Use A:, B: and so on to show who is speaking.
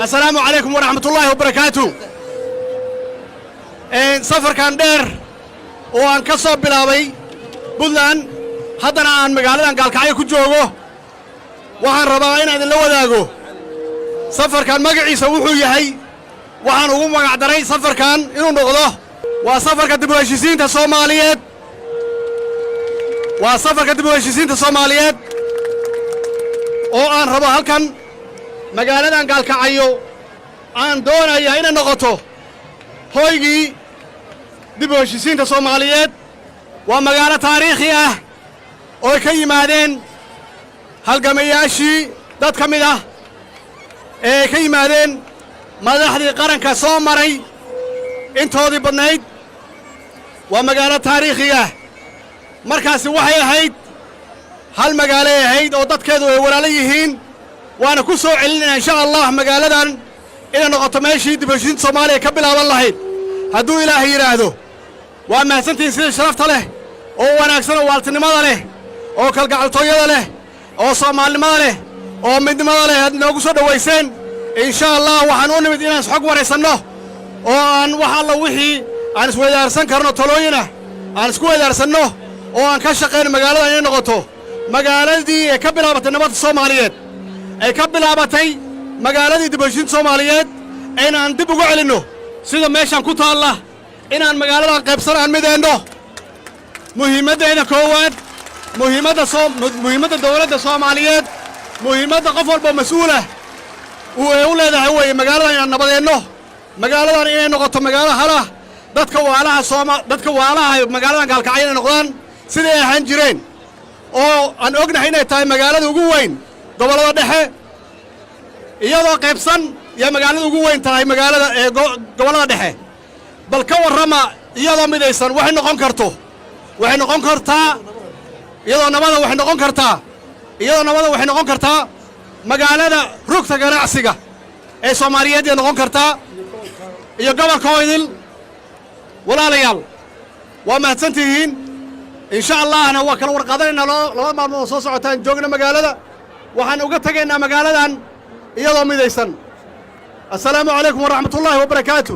A: Asalaamu calaykum waraxmat ullaahi wabarakaatu. Safarkan dheer oo aan ka soo bilaabay Puntland, haddana aan magaaladan Gaalkacyo ku joogo, waxaan rabaa inaan idinla wadaago safarkan magaciisa wuxuu yahay. Waxaan ugu magac daray safarkan inuu noqdo waa safarka dib u heshiisiinta Soomaaliyeed, waa safarka dib u heshiisiinta Soomaaliyeed oo aan rabo halkan magaaladan Gaalkacayo aan doonaya inay noqoto hoygii dib u heshiisiinta Soomaaliyeed. Waa magaalo taariikhi ah oo ay ka yimaadeen halgamayaashii dad ka mid ah ee ay ka yimaadeen madaxdii qaranka soo maray intoodii badnayd. Waa magaalo taariikhi ah. Markaasi waxay ahayd hal magaalay ahayd oo dadkeedu ay walaalo yihiin. Waana ku soo celinayna, insha Allah, magaaladan inay noqoto meeshii dib u heshiisiinta Soomaaliya ka bilaaban lahayd, hadduu Ilaahay yidhaahdo. Waa mahadsantihiin sida sharafta leh oo wanaagsan oo waaltinimada leh oo kalgacaltooyada leh oo Soomaalinimada leh oo midnimada leh aad inoogu soo dhowayseen. Insha Allah, waxaan u nimid inaan isxog waraysanno oo aan wax alla wixii aan isweydaarsan karno talooyinah aan isku weydaarsanno oo aan ka shaqayno magaaladan inay noqoto magaaladii ee ka bilaabatay nabadda Soomaaliyeed, ay ka bilaabatay magaaladii dib u heshiinta Soomaaliyeed, inaan dib ugu celinno sida meeshaan ku taalla, inaan magaaladan qaybsan aan mideenno. Muhiimaddeeda koowaad, muhiimadda soo muhiimadda dawladda Soomaaliyeed, muhiimadda qof walba mas-uulah uu ee u leedahay weeye magaaladan inaan nabadeenno, magaaladan inay noqoto magaalo halah, dadka waalaha sooma dadka waalaha magaaladan Gaalkacyo inay noqdaan siday ahaan jireen, oo aan ognahay inay tahay magaalada ugu weyn gobollada dhexe. Iyadoo qaybsan yaa magaalada ugu weyn tahay magaalada ee gobollada dhexe. Bal ka warrama iyadoo midaysan waxay noqon karto? Waxay noqon kartaa iyadoo nabada, waxay noqon kartaa iyadoo nabada, waxay noqon kartaa magaalada rugta ganacsiga ee Soomaaliyeed ay noqon kartaa iyo gobolka oo idil. Walaalayaal, waa mahadsan tihiin. Insha Allahna waa kala warqaadanaynaa 2 maalmood oo soo socotaan joogna magaalada. Waxaan uga tegaynaa magaaladan iyadoo midaysan. Assalaamu calaykum waraxmatullaahi wabarakaatu.